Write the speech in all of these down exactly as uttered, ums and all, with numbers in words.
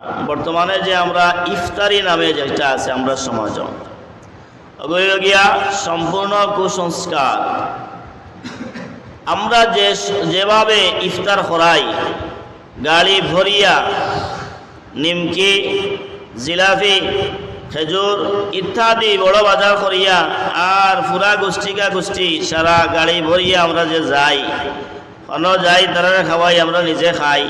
বর্তমানে যে আমরা ইফতারি নামে যেটা আছে আমরা সমাজে, ওগুলো গিয়া সম্পূর্ণ কুসংস্কার। আমরা যে, যেভাবে ইফতার করাই, গাড়ি ভরিয়া নিমকি, জিলাপি, খেজুর ইত্যাদি বড় বাজার করিয়া, আর পুরা গোষ্ঠীকা গোষ্ঠী সারা গাড়ি ভরিয়া আমরা যে যাই, অন্য যাই, তারারে খাওয়াই, আমরা নিজে খাই।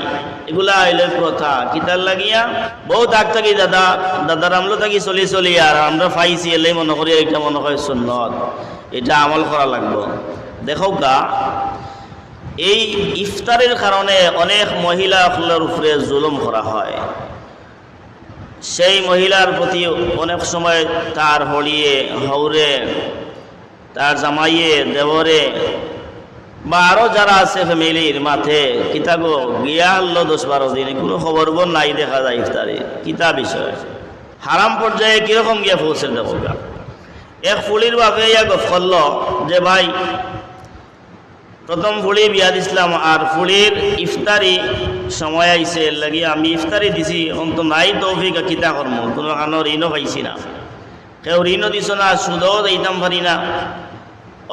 এগুলা অইল প্রথা। কিতার লাগিয়া? বহুত আগ থাকি দাদা, দাদার আমলো থাকি চলি চলি আর আমরা পাইছি, এলেই মনে করি এটা মনে হয় সুন্নত, এটা আমল করা লাগবো। দেখউক্কা, এই ইফতারির কারণে অনেক মহিলা অকলর উপরে জুলুম করা হয়। সেই মহিলার প্রতি অনেক সময় তার হড়িয়ে, হউরে, তার জামাইয়ে, দেওরে বা আরো যারা আছে ফ্যামিলির মাতে, কিতা গো, গিয়া হারলো দশ বারো দিন, কোনো খবর বর নাই দেখা যায় ইফতারি। কিতা বিষয়? হারাম পর্যায়ে কিরকম গিয়া পৌঁছে দেখউক্কা। এক ফুড়ির বাপে ইয়া গফ করলো যে, ভাই, প্রথম ফুড়ি বিয়া দিছলাম, আর ফুড়ির ইফতারি সময় আইছে, এর লাগি আমি ইফতারি দিছি, অখন তো নাই তৌফিক, কিতা করমু, কোনো কানো ঋণও পাইছি না, কেউ ঋণও দিছো না, সুদও দিতাম পারি না।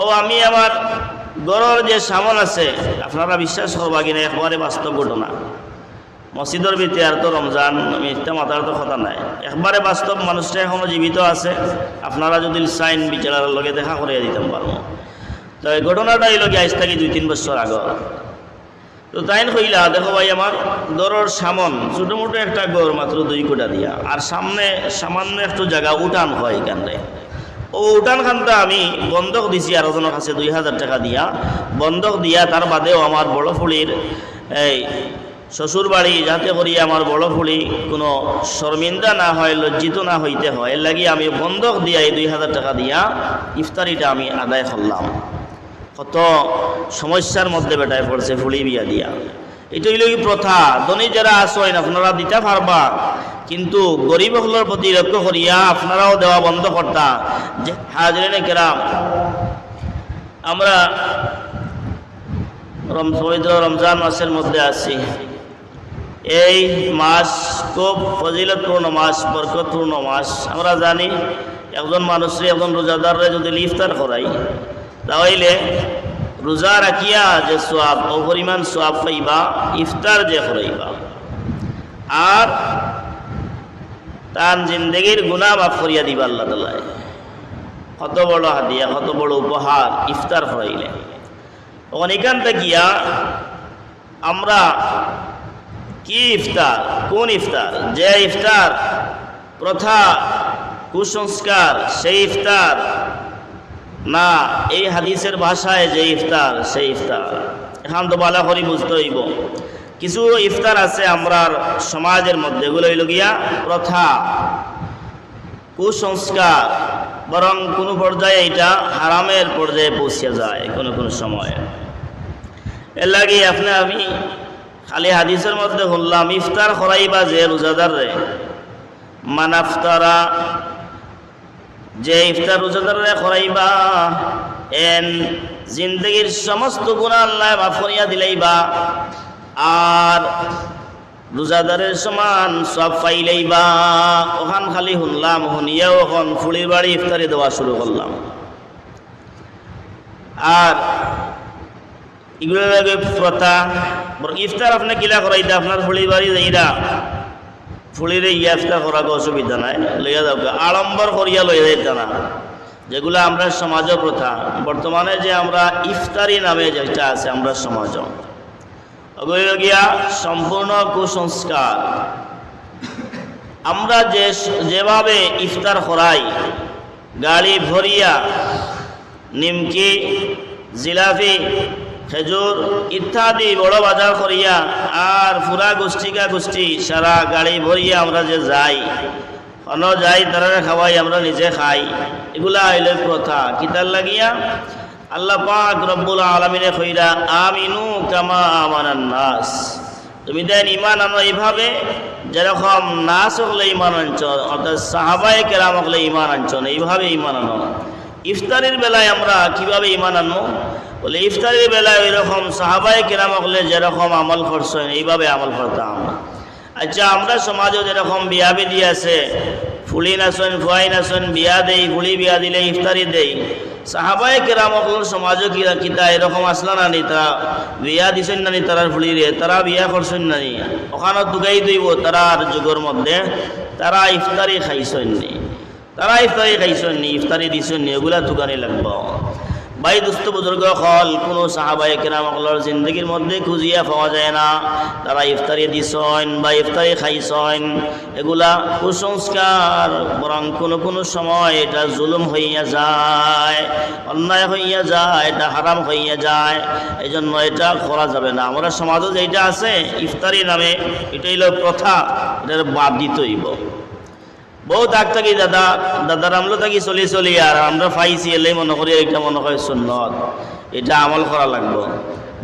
ও আমি আমার ঘরর যে সামান আছে, আপনারা বিশ্বাস করবা কিনা, একবারে বাস্তব ঘটনা। মসজিদর ভিতরে আর তো রমজান, মিথ্যা মাতার তো কথা নাই, একবারে বাস্তব, মানুষটা এখনো জীবিত আছে। আপনারা যদি চাইন, বিচারার লগে দেখা করিয়া দিতাম পারবো। তো এই ঘটনাটা অইল কি, আজ থাকি দুই তিন বছর আগে। তো তাইন কইলা, দেখো ভাই, আমার ঘরর সামন ছোটো মোটো একটা ঘর, মাত্র দুই কোঠা দিয়া, আর সামনে সামান্য একটু জাগা উঠান হয় এখানে। ও উঠান খানটা আমি বন্ধক দিছি আরো জনর কাছে দুই হাজার টাকা দিয়া, বন্ধক দিয়া। তার বাদেও আমার বড় ফুড়ির এই শ্বশুর বাড়ি, যাতে করি আমার বড় ফুড়ি কোনো শর্মিন্দা না হয়, লজ্জিত না হইতে হয়, এর লাগি আমি বন্ধক দিয়া এই দুই হাজার টাকা দিয়া ইফতারিটা আমি আদায় করলাম। কত সমস্যার মধ্যে বেটায় পড়ছে ফুড়ি বিয়া দিয়া। এটা অইল কি প্রথা। ধনী যারা আছইন, আপনারা দিতা পারবা, কিন্তু গরিব অকলর প্রতি লক্ষ্য করিয়া আপনারাও দেওয়া বন্ধ করতা। যে হাজিরিনে কেরাম, আমরা রম-, পবিত্র রমজান মাসের মধ্যে আছি। এই মাস খুব ফজিলতপূর্ণ মাস, বরকতপূর্ণ মাস। আমরা জানি, একজন মানুষরে, একজন রোজাদাররে যদি ইফতার করাই, তাহলে রোজা রাখিয়া যে সওয়াব, ও পরিমাণ সওয়াব পাইবা, ইফতার যে করাইবা, আর তার জিন্দেগির গুনাহ মাফ করিয়া দিবা আল্লাহ তাআলায়। কত বড় হাদিয়া, কত বড় উপহার ইফতার করাইলে। অখন এখান থাকিয়া আমরা কি ইফতার, কোন ইফতার, যে ইফতার প্রথা, কুসংস্কার, সেই ইফতার, না এই হাদিসের ভাষায় যে ইফতার, সেই ইফতার, এখন তো ভালা করি বুঝতে অইব। কিছু ইফতার আছে আমরার সমাজের মধ্যে, এগুলো অইল গিয়া প্রথা, কুসংস্কার, বরং কোনো পর্যায়ে এটা হারামের পর্যায়ে পৌঁছে যায় কোনো কোনো সময়। এর লাগি আপনি আমি খালি হাদিসের মধ্যে শুনলাম, ইফতার করাইবা যে রোজাদাররে, মান আফতারা, যে ইফতার রোজাদাররে করাইবা, এন জিন্দেগির সমস্ত গুনাহ আল্লায় মাফ করিয়া দিলাইবা, আর রোজাদারের সমান সওয়াব পাইলাইবা। অখান খালি শুনলাম, শুনিয়াও অখন ফুড়ির বাড়ি ইফতারি দেওয়া শুরু করলাম। আর এগুলো লাগে প্রথা। বরং ইফতার আপনি কিলা করাইতা, আপনার ফুড়ির বাড়ি যাইরা, ফুড়িরে ইয়া ইফতার করা অসুবিধা নাই, লইয়া যাওগা, আড়ম্বর করিয়া লইয়া যাইতা না। যেগুলা আমরা সমাজর প্রথা, বর্তমানে যে আমরা ইফতারি নামে যেটা আছে আমরা সমাজ, ওগুলো গিয়া সম্পূর্ণ কুসংস্কার। আমরা যে, যেভাবে ইফতার করাই, গাড়ি ভরিয়া নিমকি, জিলাপি, খেজুর ইত্যাদি বড় বাজার করিয়া, আর পুরা গোষ্ঠীকা গোষ্ঠী সারা গাড়ি ভরিয়া আমরা যে যাই, অন্য যাই, তারারে খাওয়াই, আমরা নিজে খাই, এগুলা অইল প্রথা। কিতার লাগিয়া? আল্লাহ পাক রব্বুল আলামিনে কইরা, "আমিনু কামা আমানান নাস।" তুমি দেন ইমান আনো এইভাবে, যেরকম নাস অকলে ইমান আনছইন, অর্থাৎ সাহাবায়ে কেরাম অকলে ইমান আনছইন, এইভাবে ইমান আনো। ইফতারির বেলায় আমরা কিভাবে ইমান আনবো? বলে, ইফতারির বেলায় ওইরকম সাহাবায়ে কেরাম অকলে যেরকম আমল করছইন, এইভাবে আমল করতাম। আচ্ছা, আমরার সমাজো যেরকম বিয়া বিধি আছে, ফুড়িন আছইন, ফুয়াইন আছইন, বিয়া দেই, ফুড়ি বিয়া দিলে ইফতারি দেই। সাহাবায়ে কেরাম অকলর সমাজো কি, কিতা এরকম আছলা না নি? তারা বিয়া দিছইন না নি তারার ফুড়িরে? তারা বিয়া করছইন না নি? অখানো তুকাইত অইবো তারার যুগর মধ্যে তারা ইফতারি খাইছইন নি? তারা ইফতারি খাইছইন নি, ইফতারি দিছইন নি, অগুলা তুকানি লাগবো। ভাই, দোস্ত, বুজুর্গ অকল, কুনু সাহাবায়ে কেরাম অকলর জিন্দেগির মধ্যে খুঁজিয়া পাওয়া যায় না তারা ইফতারি দিছইন বা ইফতারি খাইছইন। এগুলা কুসংস্কার, বরং কুনু কুনু সময় এটা জুলুম অইয়া যায়, অন্যায় অইয়া যায়, এটা হারাম অইয়া যায়। এই জন্য এটা করা যাবে না। আমরার সমাজো যেটা আছে ইফতারি নামে, এটা অইলো প্রথা, এটা বাদ দিতে অইবো। বউত আগ থাকি দাদা, দাদার আমলো থাকি চলি চলি আর আমরা পাইছি, এলেই মনো করি এটা মনো অয় সুন্নত, এটা আমল করা লাগবো।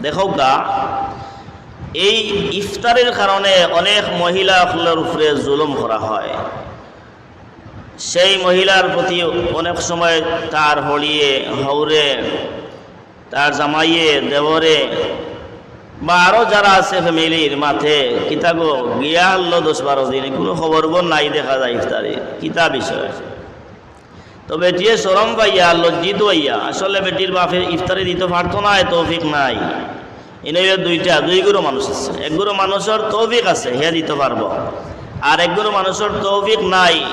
দেখউক্কা, এই ইফতারির কারণে অনেক মহিলা অকলর উপরে জুলুম করা হয়। সেই মহিলার প্রতি অনেক সময় তার হড়িয়ে, হউরে, তার জামাইয়ে, দেওরে বা আরো যারা আছে ফ্যামিলির মাতে, কিতা গো, গিয়া হারলো দশ বারো দিন, কুনু খবর খবর নাই দেখা যায় ইফতারি, কিতা বিষয়? তো বেটিয়ে শরম পাইয়া, লজ্জিত অইয়া, আসলে বেটির বাপে ইফতারি দিতো পারতো নায়, তৌফিক নাই। ইনো দুইটা, দুই গুরু মানুষ আছে। এক গুরু মানুষর তৌফিক আছে, হে দিতো পারবো, আর এক গুরু মানুষর তৌফিক নাই,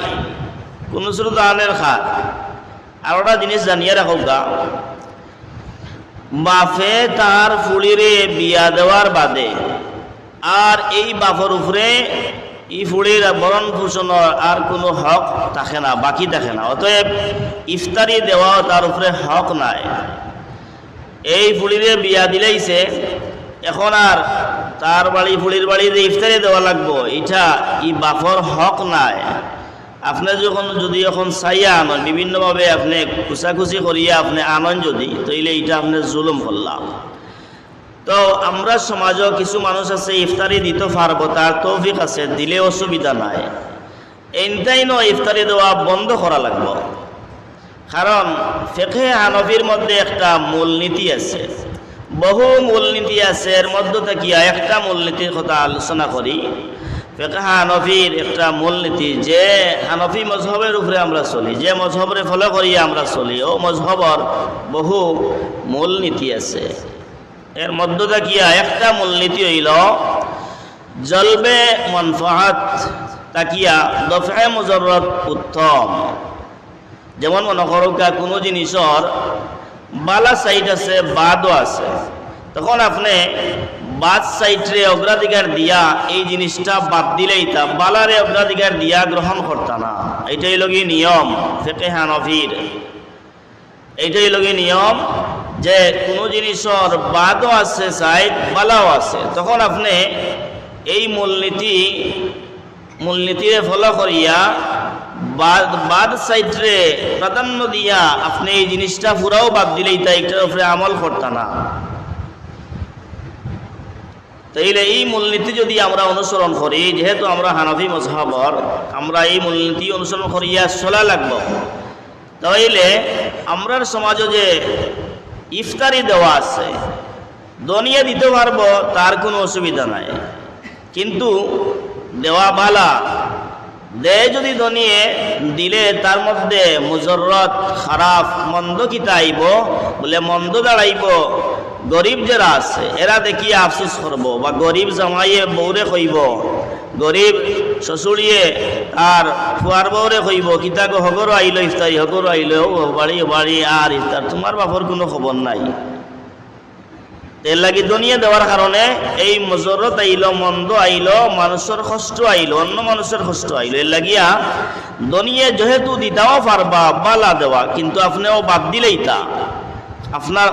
কুনু স্রোত আনের খার। আর একটা জিনিস জানিয়া রাখউক্কা, বাপে তার ফুড়িরে বিয়া দেওয়ার বাদে আর এই বাপর উপরে ই ফুড়ির ভরণ পোষণর আর কুনু হক থাকে না, বাকি থাকে না। অতএব ইফতারি দেওয়াও তার উপরে হক নাই। এই ফুড়িরে বিয়া দিলাইছে, এখন আর তার বাড়ি, ফুড়ির বাড়ি যে ইফতারি দেওয়া লাগবো, ইটা ই বাপর হক নাই। আপনে যখন যুদি এখন চাইয়া আনইন, বিভিন্নভাবে আপনে কুচাকুচি করিয়া আপনে আনইন যুদি, তইলে ইটা আপনে জুলুম করলা। তো আমরার সমাজো কিছু মানুষ আছে ইফতারি দিতো পারবো, তার তৌফিক আছে, দিলে অসুবিধা নাই। এইনতাইনও ইফতারি দেওয়া বন্ধ করা লাগবো। কারণ ফিকহে হানফির মধ্যে একটা মূলনীতি আছে, বহু মূলনীতি আছে, এর মধ্য থাকিয়া একটা মূলনীতির কথা আলোচনা করি। ফিকহে হানফির একটা মূলনীতি, যে হানফি মজহবর উপরে আমরা চলি, যে মজহবরে follow করিয়া আমরা চলি, অউ মজহবর বহু মূলনীতি আছে। এর মধ্য থাকিয়া একটা মূলনীতি অইলো জলবে মনফাআত থাকিয়া দফে মুজররত উত্তম। যেমন মনো করউক্কা, কুনু জিনিসর বালা side আছে, বাদও আছে, তখন আপনে বাদ side রে অগ্রাধিকার দিয়া এই জিনিসটা বাদ দিলাইতা, বালারে অগ্রাধিকার দিয়া গ্রহণ করতা না। এইটা অইলো গি নিয়ম ফিকহে হানফির। এইটা অইলো গি নিয়ম যে কুনু জিনিসর বাদও আছে side, বালাও আছে, তখন আপনে এই মূলনীতি, মূলনীতিরে follow করিয়া বাদ, বাদ side রে প্রাধান্য দিয়া আপনে এই জিনিসটা পুরাও বাদ দিলাইতা, ইটার উপরে আমল করতা না। তাইলে এই মূলনীতি যুদি আমরা অনুসরণ করি, যেহেতু আমরা হানাফি মজহবর, আমরা এই মূলনীতি অনুসরণ করিয়া চলা লাগবো। তাইলে আমরার সমাজো যে ইফতারি দেওয়া আছে, ধনিয়ে দিতো পারবো, তার কুনু অসুবিধা নাই, কিন্তু দেওয়া বালা। দে যুদি ধনিয়ে, দিলে তার মধ্যে মুজররত, খারাপ, মন্দ কিতা আইবো? বুলে মন্দ দাঁড়াইবো, গরিব যেরা আছে এরা দেখিয়া আফসোস করবো, বা গরিব জামাইয়ে বউরে কইবো, গরিব শ্বশুরিয়ে তার ফুয়ার বউরে কইবো, "কিতা গো, হগরো আইলো ইফতারি, হগরো আইলো, ও বাড়ি, ও বাড়ি আর ইফতার, তুমার বাপর কুনু খবর নাই।" এর লাগি ধনিয়ে দেওয়ার কারণে এই মুজররত আইলো, মন্দ আইলো, মানুষর কষ্ট আইলো, অন্য মানুষর কষ্ট আইলো। এর লাগিয়া ধনিয়ে যেহেতু দিতাও পারবা, বালা দেওয়া, কিন্তু আপনেও বাদ দিলাইতা। আপনার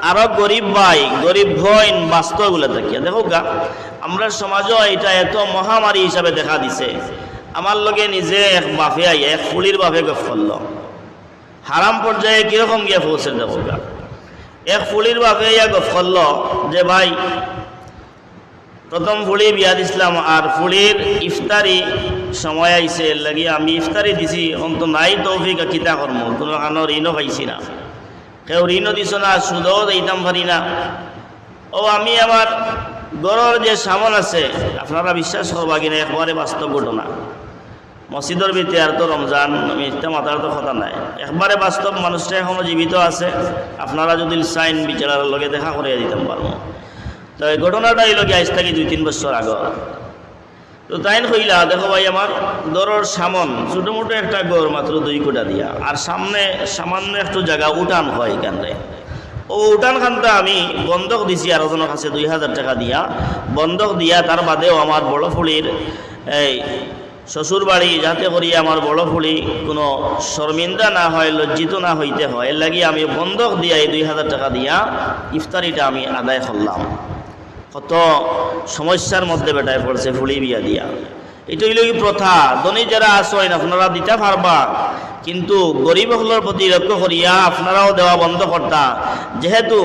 আরো গরিব ভাই, গরিব বইন বাঁচতো অগুলা থাকিয়া। দেখউক্কা, আমরার সমাজো ইটা এত মহামারী হিসাবে দেখা দিছে। আমার লগে নিজে এক বাপে আইয়া, এক ফুড়ির বাপে গফ করলো। হারাম পর্যায়ে কিরকম গিয়া পৌঁছে দেখউক্কা। এক ফুড়ির বাপে আইয়া গফ করলো যে, "ভাই, প্রথম ফুড়ি বিয়া দিছলাম, আর ফুড়ির ইফতারি সময় আইছে, এর লাগি আমি ইফতারি দিছি, অখন তো নাই তৌফিক, কিতা করমু? কুনু কানো ঋণও পাইছি না, কেউ ঋণও দিছো না, সুদও দিতাম পারি না। ও আমি আমার ঘরর যে সামান আছে, আপনারা বিশ্বাস করবা কিনা, একবারে বাস্তব ঘটনা। মসজিদর ভিতরে আর তো রমজান, মিথ্যা মাতার তো কথা নাই। একবারে বাস্তব, মানুষটা এখনো জীবিত আছে। আপনারা যদি চাইন, বিচারার লগে দেখা করিয়া দিতাম পারমু। তো এই ঘটনাটা অইলো কি, আইজ থাকি দুই তিন বছর আগে। তো তাইন কইলা, "দেখো ভাই, আমার ঘরর সামন ছোটো মোটো একটা ঘর, মাত্র দুই কোঠা দিয়া, আর সামনে সামান্য একটু জাগা, উঠান হয় এখানে। ও উঠান খানটা আমি বন্ধক দিছি আরো জনর কাছে দুই হাজার টাকা দিয়া, বন্ধক দিয়া, তার বাদেও আমার বড় ফুড়ির এই শ্বশুর বাড়ি, যাতে করি আমার বড় ফুড়ি কোনো শর্মিন্দা না হয়, লজ্জিত না হইতে হয়, এর লাগি আমি বন্ধক দিয়া এই দুই হাজার টাকা দিয়া ইফতারিটা আমি আদায় করলাম।" কত সমস্যার মধ্যে বেটায় পড়ছে ফুড়ি বিয়া দিয়া। এটা অইলো কি প্রথা, ধনী যারা আছইন আপনারা দিতা পারবা, কিন্তু গরিব অকলর প্রতি লক্ষ্য করিয়া আপনারাও দেওয়া বন্ধ করতা। যেহেতু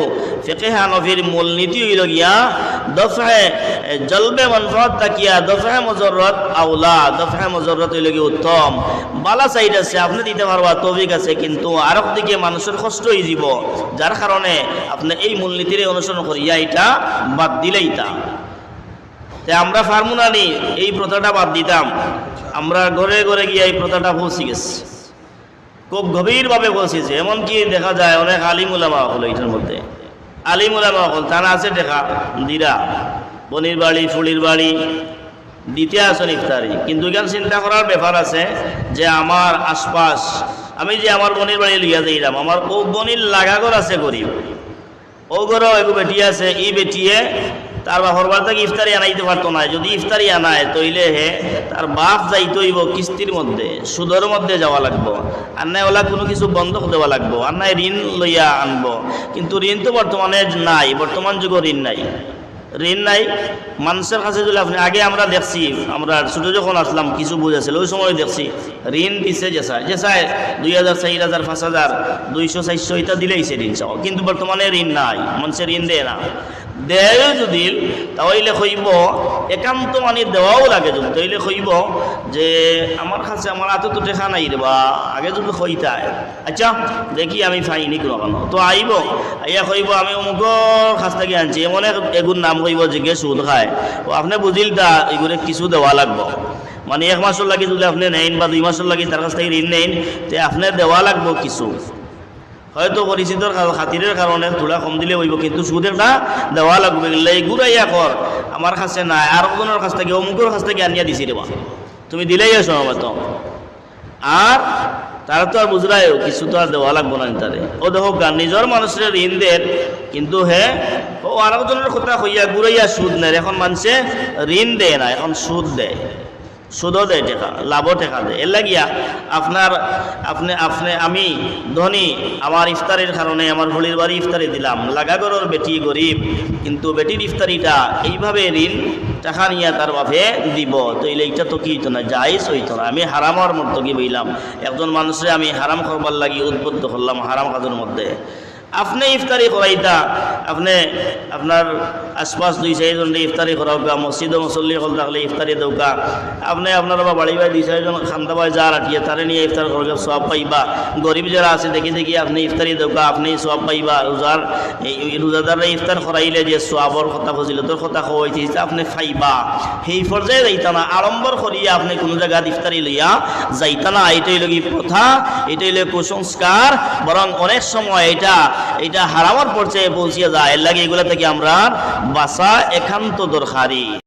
ফিকহে হানাফির মূলনীতি অইলো গিয়া দফে, এ, জলবে মানফাত থাকিয়া দফে মুজররত আওলা, দফে মুজররত অইলো কি উত্তম। বালা সাইড আছে, আপনে দিতা পারবা, তৌফিক আছে, কিন্তু আরক দিকে মানুষর কষ্ট অইযিবো, যার কারণে আপনে এই মূলনীতিরে অনুসরণ করিয়া ইটা বাদ দিলাইতা। তে আমরা পারমু না নি এই প্রথাটা বাদ দিতাম? আমরা ঘরে ঘরে গিয়া এই প্রথাটা পৌঁছি গেছে, খুব গভীরভাবে পৌঁছেছে। এমনকি দেখা যায় অনেক আলিম উলামা অকল, ইটার মধ্যে আলিম উলামা অকল, তারা আছে টেকা দিরা, বনির বাড়ি, ফুড়ির বাড়ি দিতে আছইন ইফতারি, কিন্তু এখান চিন্তা করার ব্যাপার আছে যে আমার আশপাশ, আমি যে আমার বনির বাড়ি লইয়া যাইরাম, আমার ও বনির লাগা ঘর আছে গরিব, ও ঘরো এগু বেটি আছে, ই বেটিয়ে তার বাপর বাড়ি থাকি ইফতারি আনাইতে পারতো নায়। যদি ইফতারি আনায়, তইলে হে তার বাপ যাইতে অইবো কিস্তির মধ্যে, সুদর মধ্যে যাওয়া লাগবো, আর নায় ওলা কোনো কিছু বন্ধক দেওয়া লাগবো, আর নায় ঋণ লইয়া আনবো। কিন্তু ঋণ তো বর্তমানে নাই, বর্তমান যুগো ঋণ নাই, ঋণ নাই। মানুষর কাছে যদি আপনে, আগে আমরা দেখছি, আমরা ছোটো যখন আছলাম কিছু বুঝ আছিল, ওই সময় দেখছি ঋণ দিছে যেসায় যেসায় দুই হাজার, চাইর হাজার, পাঁচ হাজার, দুইশো, চাইরশো, ইটা দিলাইছে ঋণ সহ। কিন্তু বর্তমানে ঋণ নাই, মানুষে ঋণ দেয় না। দেয় যদি, তাইলে কইবো, একান্ত মানে দেওয়াও লাগে যদি, তাইলে কইবো যে আমার কাছে, আমার আতো তো টেকা নাই রে বা, আগে যদি কইতায়, আচ্ছা, দেখি আমি পাইনি কোনো কানো। তো আইবো, আইয়া কইবো, "আমি অমুকর কাছ থাকি আনছি।" এমন এক, এগুর নাম কইবো যে গে সুদ খায়। ও আপনে বুঝিলতা, এগুরে কিছু দেওয়া লাগবো। মানে এক মাসর লাগি যদি আপনে নেইন বা দুই মাসর লাগি তার কাছ থাকি ঋণ নেইন, তে আপনে দেওয়া লাগবো কিছু। হয়তো পরিচিতর খা-, খাতিরের কারণে থুড়া কম দিলে অইবো, কিন্তু সুদ একটা দেওয়া লাগবো। এগুলা এগুর আইয়া কর, "আমার কাছে নাই, আরক জনর কাছ থাকি, অমুকর কাছ থাকি আনিয়া দিছি রে বা।" তুমি দিলাইয়া সমবেত। আর তারা তো আর বুঝরায়ও, কিছু তো আর দেওয়া লাগবো না তারে। ও দেখো গা, নিজর মানুষরে ঋণ দের, কিন্তু হে, ও আরক জনর কথা কইয়া ঘুরাইয়া সুদ নের। এখন মানুষে ঋণ দেয় না, এখন সুদ দেয়, সুদও দেয় টেকা, লাভও টেকা দেয়। এর লাগিয়া আপনার, আপনে, আপনে, আমি ধনী, আমার ইফতারির কারণে আমার ফুড়ির বাড়ি ইফতারি দিলাম, লাগা ঘরর বেটি গরিব, কিন্তু বেটির ইফতারিটা এইভাবে ঋণ টেকা নিয়া তার বাপে দিবো, তো ইলে ইটা তো কি অইতো না, জায়েজ অইতো না। আমি হারামর মধ্যে কি বইলাম, একজন মানুষরে আমি হারাম করবার লাগি উদ্বুদ্ধ করলাম হারাম কাজর মধ্যে। আপনে ইফতারি করাইতা, আপনে আপনার আশপাশ দুই চাইর জনরে ইফতারি করাউক্কা, মসজিদো মুসল্লি অকল থাকলে ইফতারি দেউক্কা, আপনে আপনার বা বাড়ি বায় দুই চাইর জন খান্দা বায় যার আটিয়ে তারে নিয়া ইফতার করলে সওয়াব পাইবা। গরিব যারা আছে দেখি দেখি আপনে ইফতারি দেউক্কা, আপনে সওয়াব পাইবা। রোজার, এই, এই রোজাদাররে ইফতার করাইলে যে সওয়াবর কথা, ফজিলতর কথা কওয়াইতে, ইটা আপনে পাইবা। সেই পর্যায়ে যাইতা না, আড়ম্বর করিয়া আপনে কোনো জাগাত ইফতারি লইয়া যাইতা না। ইটা অইলো কি প্রথা, ইটা অইলো কুসংস্কার, বরং অনেক সময় ইটা, ইটা হারামর পর্যায়ে পৌঁছিয়া যায়। এর লাগি ইগুলা থাকি আমরার বাঁচা একান্ত দরকারি।